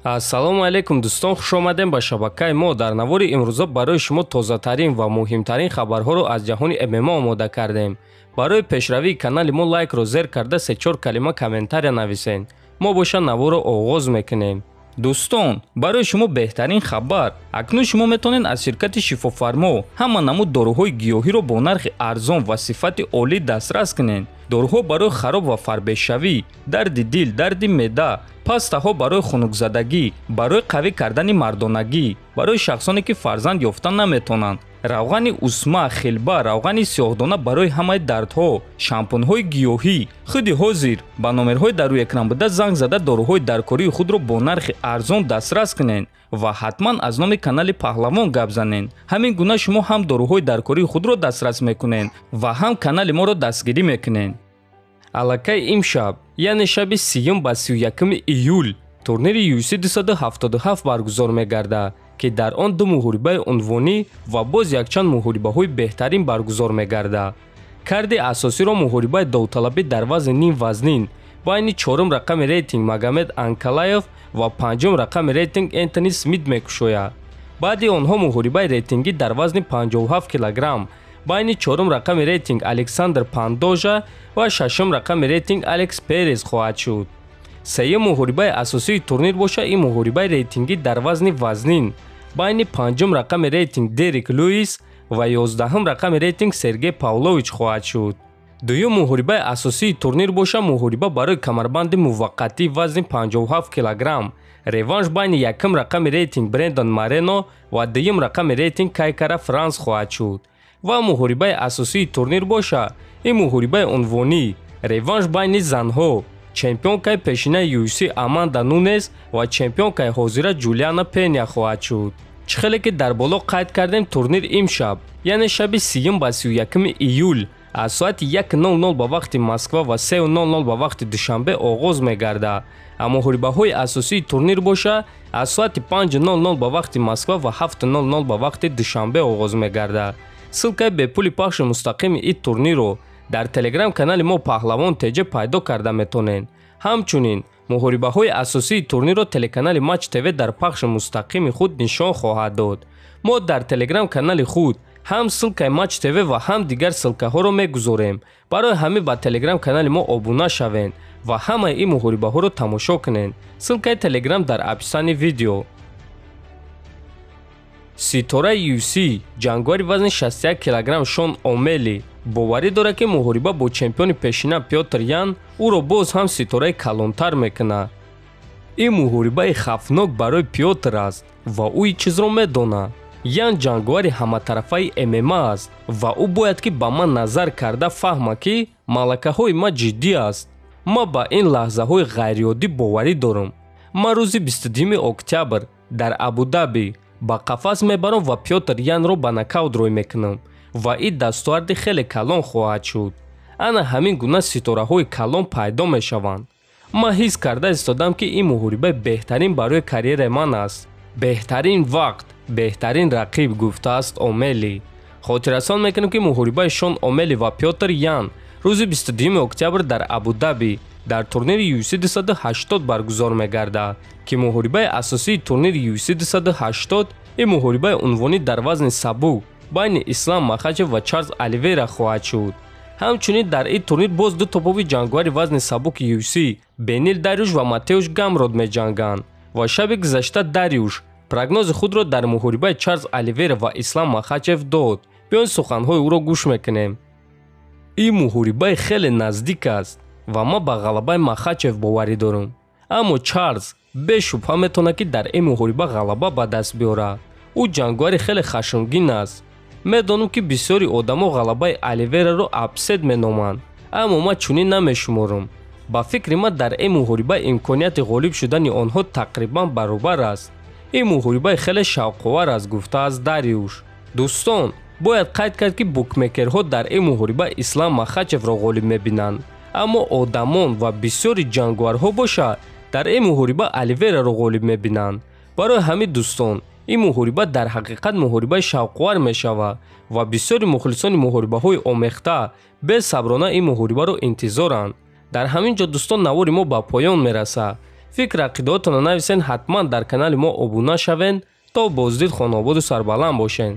Ассалому алайкум дӯстон, хуш омадем ба шабакаи мо. Дар навори имрӯза барои шумо тозатарин ва муҳимтарин хабарҳоро аз ҷаҳони ММА омода кардем. Барои пешравии канали мо лайкро зер карда се-чор калима комментария нависен. Мо боша наворро оғоз мекунем. Дӯстон, барои шумо беҳтарин хабар. Акнун шумо метавонед аз ширкати Шифофармо ҳама намуд доруҳои гиёҳиро бо нархи арзон ва сифати олӣ дастрас кунед. Доруҳо барои хароб ва фарбешавӣ, дарди дил, дарди меъда, пастаҳо барои хунукзадагӣ, барои қавӣ кардани мардонагӣ, барои шахсоне ки фарзанд ёфта наметавонанд, равғани усма, хилба, равғани сиёҳдона барои ҳамаи дардҳо, шампунҳои гиёҳӣ. Худи ҳозир ба номерҳои дар рӯи экран буда занг зада доруҳои даркории худро бо нархи арзон дастрас кунед ва ҳатман аз номи канали Паҳлавон гап занед. Ҳамин гуна шумо ҳам доруҳои даркории худро дастрас мекунед ва ҳам канали моро дастгирӣ мекунед. Аллакай имшаб, яъне шаби 30 ба 31 июл, турнири UFC 277 баргузор мегардад, ки дар он ду муҳорибаи унвонӣ ва боз якчанд муҳорибаҳои беҳтарин баргузор мегардад. Карди асосиро муҳорибаи довталабӣ дар вазни нимвазнин байни чорум рақами рейтинг Магомед Анкалаев ва панҷум рақами рейтинг Энтони Смит мекушояд. Баъди онҳо муҳорибаи рейтингӣ дар вазни 57 килограмм байни чорум рақами рейтинг Александр Пандожа ва шашум рақами рейтинг Алекс Перес хоҳад шуд. Сеюм муҳорибаи асосии турнир боша ин муҳорибаи рейтингӣ дар вазни вазнин байни панҷум рақами рейтинг Дерек Луис ва 11-ум рақами рейтинг Сергей Павлович хоҳад шуд. Дуюм муҳорибаи асосии турнир боша муҳориба барои камарбанди муваққатии вазни 57 килограмм реванш байни якум рақами рейтинг Брендан Марено ва дуюм рақами рейтинг Кайкара Франс хоҳад шуд. Ва муҳорибаи асосии турнир боша ин муҳорибаи унвонӣ реванш байни занҳо чемпионкаи пешинаи UFC Аманда Нунес ва чемпионкаи ҳозира Ҷулиана Пеня хоҳад шуд. Чӣ хеле ки дар боло қайд кардем, турнир имшаб, яъне шаби 30 ба 31 июл аз соати 1:00 ба вақти Москва ва 3:00 ба вақти Душанбе оғоз мегардад. А муҳорибаҳои асосии турнир боша аз соати 5:00 ба вақти Москва ва 7:00 ба вақти Душанбе оғоз мегардад. Ссылкаи бепули пахши мустақими ин турнирро дар телеграм-канали мо Паҳлавон ТЖ пайдо карда метавонед. Ҳамчунин муҳорибаҳои асосии турнирро телеканали Матч ТВ дар пахши мустақими худ нишон хоҳад дод. Мо дар телеграм-канали худ ҳам ссылкаи Матч ТВ ва ҳам дигар ссылкаҳоро мегузорем. Барои ҳамин ба телеграм-канали мо обуна шавед ва ҳамаи ин муҳорибаҳоро тамошо кунед. Ссылкаи телеграм дар описании видео. Ситораи UFC ҷанговари вазни 61 килограмм Шон Омели боварӣ дорад, ки муҳориба бо чемпиони пешина Пётр Ян ӯро боз ҳам ситораи калонтар мекунад. Ин муҳорибаи хавфнок барои Пётр аст ва ӯ ин чизро медонад. Ян ҷанговари ҳаматарафаи ММА аст ва ӯ бояд ки ба ман назар карда фаҳма, ки малакаҳои ман ҷиддӣ аст. Ман ба ин лаҳзаҳои ғайриоддӣ боварӣ дорам. Ман рӯзи 22 октябр дар Абудаби ба қафас мебарам ва Пётр Янро ба нокаут рӯй мекунам ва ин дастоварди хеле калон хоҳад шуд. Ана ҳамин гуна ситораҳои калон пайдо мешаванд. Ман ҳис карда истодам, ки ин муҳорибаи беҳтарин барои карьераи ман аст. Беҳтарин вақт, беҳтарин рақиб, гуфтааст Омели. Хотиррасон мекунем, ки муҳорибаи Шон Омели ва Пётр Ян рӯзи 22 октябр дар Абудаби дар турнири UFC 280 баргузор мегардад, ки муҳорибаи асосии турнири UFC 280 ин муҳорибаи унвонӣ дар вазни сабук байни Ислам Махачев ва Чарлз Оливейра хоҳад шуд. Ҳамчунин дар ин турнир боз ду топови ҷанговари вазни сабуки UFC Бенил Дарюш ва Матеуш Гамрод меҷанганд ва шаби гузашта Дарюш прогнози худро дар муҳорибаи Чарлз Оливейра ва Ислам Махачев дод. Биён суханҳои ӯро гӯш мекунем. Ин муҳорибаи хеле наздик аст ва ман ба ғалабаи Махачев боварӣ дорам. Аммо Чарлз бешубҳа метавонад, ки дар ин муҳориба ғалаба ба даст биёрад. Ӯ ҷанговари хеле хашмгин аст. Медонам, ки бисёри одамо ғалабаи Оливейраро апсет меноманд, аммо ман чунин намешуморам. Ба фикри ман дар ин муҳориба имконияти ғолиб шудани онҳо тақрибан баробар аст. Ин муҳорибаи хеле шавқовар аст, гуфтааст Дариуш. Дӯстон, бояд қайд кард, ки букмекерҳо дар ин муҳориба Ислам Махачевро ғолиб мебинанд, аммо одамон ва бисёри ҷанговарҳо боша дар ин муҳориба Оливейраро ғолиб мебинанд. Барои ҳамин дӯстон, ин муҳориба дар ҳақиқат муҳорибаи шавқовар мешавад ва бисёри мухлисони муҳорибаҳои омехта бесаброна ин муҳорибаро интизоранд. Дар ҳамин ҷо дӯстон навори мо ба поён мерасад. Фикр ақидаотонро нависен, ҳатман дар канали мо обуна шавен, то боздид хонаободу сарбаланд бошен.